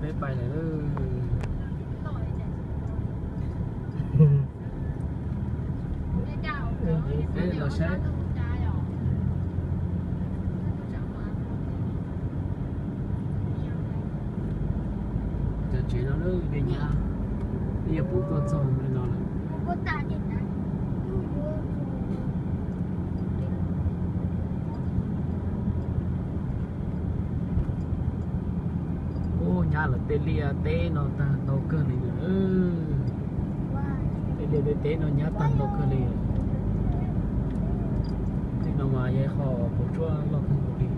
Peb pais lawm. Peb los saib. Cov tsev no lawm, dej nyab, ib yam puv tuaj txog no lawm. Ub, nyab lawv tej liaj teb no tag ntau kawg li lawm. Tej liaj tej teb no nyab tag ntau kawg li. Tej no mas yog qhov puas tsuaj loj kawg nkaus li.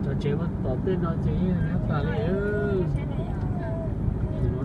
Cov tsev mas tom tej no ces nyab tas li. Tus no